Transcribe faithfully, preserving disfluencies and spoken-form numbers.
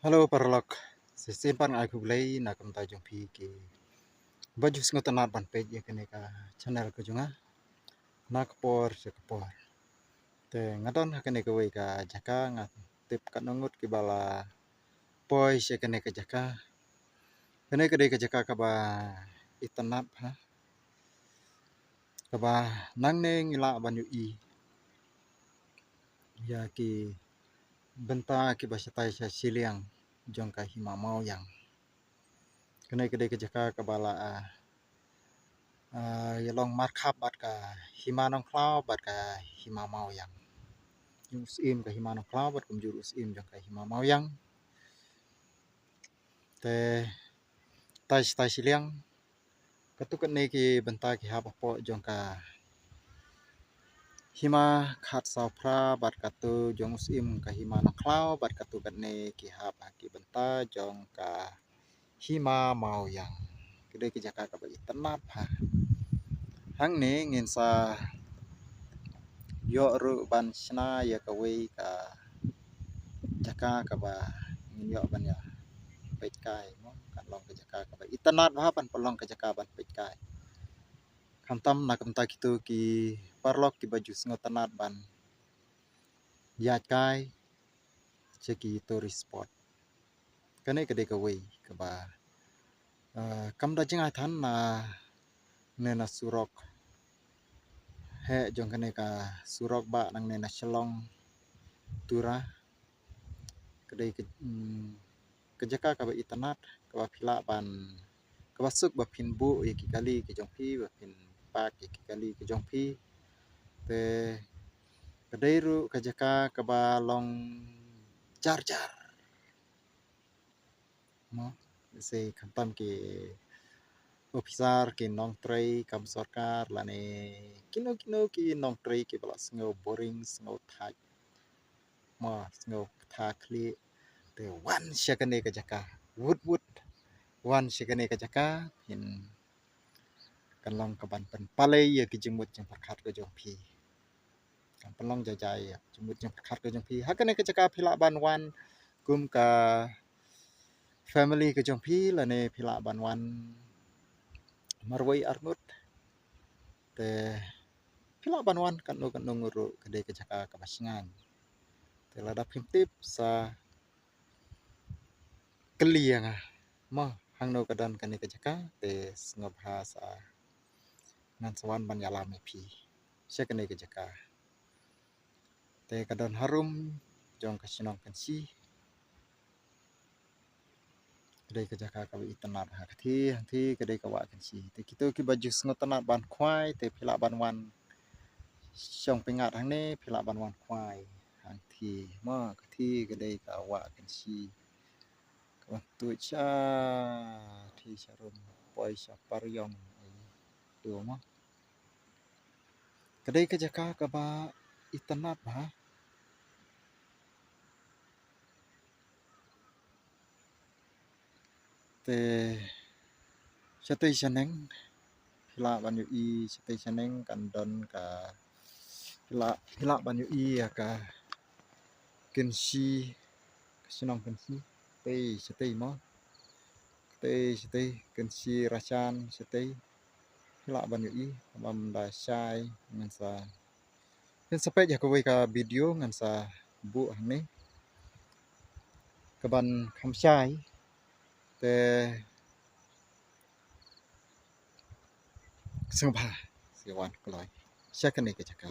Hello paralok. Shisien pat nga ai khublei na ka bynta jong phi kiba ju sngewtynnat ban peit ïa kane ka channel ka jong nga na ka por sha ka por. Te nga don ha kane kawei ka jaka, nga tip katno ngut kiba la poi sha kane ka jaka. Kane ka dei ka jaka kaba itynnat ha, kaba nangne ngi lah ban ïohi ïa ki bynta kiba shatai sha shiliang jong ka Hima Mawiang. Kane ka dei ka jaka kaba la, ah, ah, ïalong markhap bad ka Hima Nongkhlaw bad ka Hima Mawiang. U syiem ka Hima Nongkhlaw bad kumjuh u syiem jong ka Hima Mawiang. Te tai shatai shiliang, katto katne ki bynta ki hap hapoh jong ka Hima Khatsawphra bad katto jong u syiem ka Hima Nongkhlaw bad katto katne ki hap ha ki bynta jong ka Hima Mawiang. Ka dei ka jaka kaba itynnat ha. Hangne ngin sa ïoh ruh ban shna ïa kawei ka jaka kaba ngin ïoh ban ïa peit kai mo, kan long ka jaka kaba itynnat bha, ban pynlong ka jaka ban peit kai. Khamtam na ka bynta kito ki paralok kiba ju sngewtynnat ban ïaid kai sha ki tourist spot. Kane ka dei kawei kaba, ah, kam da jngai than na, ne na surok heh jong kane ka surok ba nangne na Shillong Tura. Ka dei ka, mm, ka jaka kaba itynnat, kaba phi lah ban, kaba suk ba phin buh ïa ki kali ki jong phi, ba phin park ïa ki kali ki jong phi. Te ka dei ruh ka jaka kaba long jar jar mo, se khamtam ki officer, ki nongtrei kam sorkar lane kino kino ki nongtrei kiba la sngew boring, sngew thait mo, sngew ktha khlieh. Te wan sha kane ka jaka, wut wut wan sha kane ka jaka, phin kan long kaban pynpalei ïa ki jingmut jingpyrkhat ka jong phi. Kan pynlong jai jai ïa ki jingmut jingpyrkhat ka jong phi. Ha kane ka jaka phi lah ban wan kum ka family ka jong phi lane phi lah ban wan marwei arngut. Te phi lah ban wan katno katno ngut ruh, ka dei ka jaka kaba shngaiñ. Te lada phim tip sa kylli ïa nga mo, hangno ka don kane ka jaka, te sngewbha sa ngan sa wan ban ïalam ïa phi sha kane ka jaka. Te ka don harum jong ka shnong Kynshi. Ka dei ka jaka kaba itynnat ha, ka thie hangthie ka dei ka wah Kynshi. Te kito kiba ju sngewtynnat ban khwai te phi lah ban wan shong pyngngad hangne, phi lah ban wan khwai hangthie mo, ka thie ka dei ka wah Kynshi. Kaba tuid sha thie sha rum, poi sha Pariong. Ai, to mo. Ka dei ka jaka kaba itynnat bha. Te shatei shaneng phi lah ban ïohi, shatei shaneng kan don ka, phi lah, phi lah ban ïohi ïa ka Kynshi, ka shnong Kynshi. Tei shatei mo, tei shatei Kynshi Rashan shatei. Phi lah ban ïohi, bam da shai ngan sa, ngan sa peit ïa kawei ka video ngan sa buh hangne kaban kham shai. Te sngewbha sa wan kloi sha kane ka jaka.